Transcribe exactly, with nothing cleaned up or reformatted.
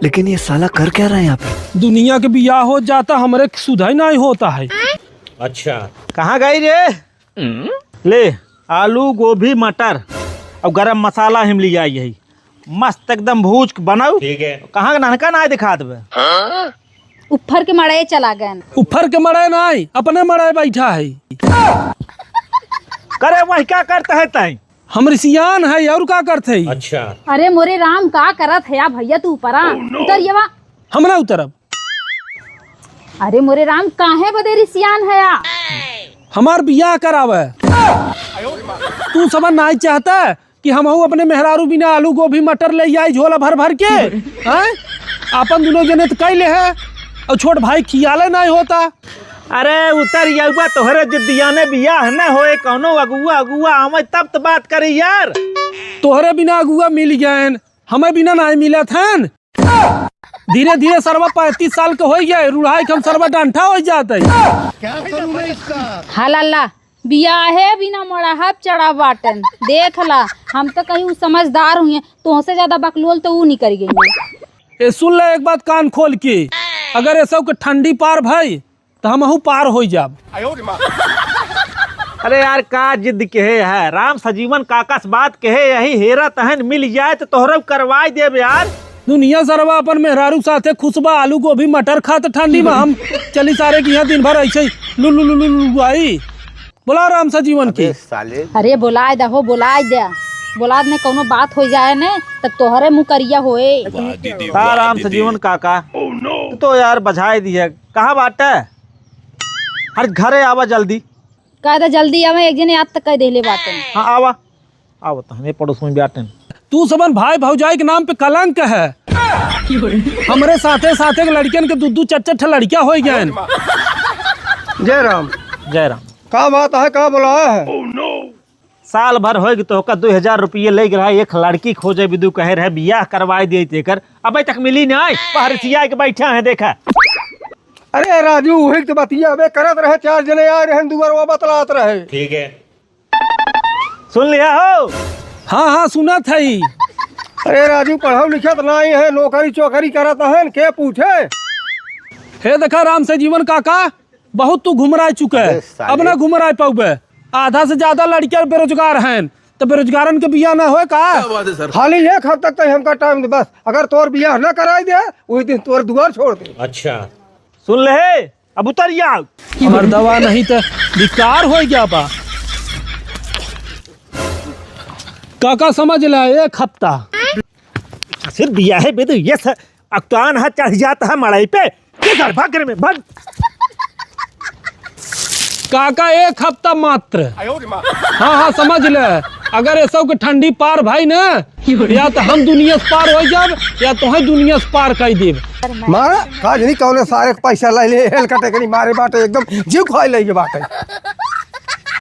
लेकिन ये साला कर क्या रहा है यहाँ पे? दुनिया के बियाह हो जाता, हमरे सुधाई नाहीं होता है। अच्छा। कहाँ गई रे? ले, आलू, गोभी, मटर अउर गरम मसाला हम लियाई है। मस्त एकदम भूज के बनाऊ। ठीक है। कहाँ के नन्हका नाहीं दिखात बे? ऊपर के मड़ई चला गए। ऊपर के मड़ई नाहीं, अपने मड़ई बैठा है। करे वही का करत है तैं? हम रिसियान है अउर का करत है? अच्छा। अरे मोरे राम, का करत है या भइया तू ऊपरा? उतर ये वा। हम ना उतरब। अरे मोरे राम, काहे बदे रिसियान है या? हमार बियाह करावे। तू समझ नाहीं चाहता कि हमहू अपने मेहरारू बिना आलू गोभी मटर ले आई झोला भर भर के, हैं? आपन दुनो जने त कई ले है, अउर छोट भाई खियाले नाहीं होता। अरे उतर यउबा, तोहरे जिद्दियाने बियाह न होए, कौनो अगुआ अगुआ आवे तब त बात करी यार। तोहरे बिना अगुआ मिल गएन, हमें बिना नाहीं मिलत हन। धीरे धीरे सरवा पैंतीस साल के होइ गए, रुढ़ाई के हम सरवा डंठा होइ जात है। क्या करूँ मैं इसका? हाँ लाला, बियाहे बिना मड़हब चढ़ा बाटन। देख ला, हम तो कहीं उ समझदार हुई, तोहसे ज्यादा बकलोल तो उ निकल गई। ए सुन ले एक बात कान खोल के, अगर ए सब के ठंडी पार भई त हमहू पार होइ जाब। अरे यार, का जिद केहे है? राम सजीवन काका से बात केहे, यही हेरा तहन मिल जाए त तोहरो करवाई देब यार। दुनिया सरवा अपन मेहरारू साथे खुश बा, आलू गोभी मटर खात ठंडी में, हम चली सारे के यहाँ दिन भर ऐसे ही लुलु लुलु लुलुआई। बोला राम सजीवन की। अबे साले। अरे बोलाए दे हो, बोलाए दे। बोलाए दे, कौनो बात होइ जाए ने त तोहरे मुँह करिया होए। वाह दीदी, का वाह राम दीदी। सजीवन काका, तू तो यार बझाए दिए। कहाँ बाटे? अरे घरे आवा जल्दी। कह दे जल्दी आवे, एक जने याद तक कह देले बाटे। हाँ आवा, आवा तो हमें पड़ोस में बाटे। तू सबन भाई भौजाई के नाम पे कलंक है। हमरे साथे साथे के लड़कियन के दू दू चार चार ठे लड़किया होइ गए। जय राम। जय राम। का बात है, का बोलाए है? साल भर होइ गए तोहका दो हजार रुपये ले गए रहा, एक लड़की खोजे बिदु कहे रहे बियाह करवाए दिए तेकर, अबे तक मिली नाहीं, पहरसिया के बैठा है देखा। अरे राजू, वही तो बतिया अबे करत रहे, चार जने आए रहे, दुआर वो बतलात रहे। ठीक है। सुन लिया हो? हाँ, हाँ, सुनत है। अरे राजू, पढ़ल लिखत नाहीं है, नौकरी चोकरी करत है, के पूछे? हे देखा राम सजीवन काका, बहुत तू घुमराए चुके है, अबे साले। अब ना घुमराए पाउबे। आधा से ज्यादा लड़कियां बेरोजगार हैं, तो बेरोजगारन के बियाह ना होए का? क्या बात है सर? खाली एक हफ्ता तक हमका टाइम दे बस, अगर तोर बियाह ना कराई दे, वही दिन तोर दुआर छोड़ दे। अच्छा, सुन ले, अब उतर जाओ। मर्दवा नहीं तो बेकार हो गया बा। काका समझ ला, एक हफ्ता। सिर्फ बियाह है बेदू, ये सब अकतान है, चढ़ जाता है मड़ई पे। ये सर, भाग घर में, भाग। काका, एक हफ्ता मात्र। हाँ, हाँ, समझ ले। अगर ये सब के ठंडी पार भाई ना, या तो हम दुनिया से पार हो जाब, या तो है दुनिया से पार कर देब। मारा, का जनी कौने सारे के पैसा ले ले, हेल कटे कनी मारे बाटे, एकदम जीव खाए ले बाटे।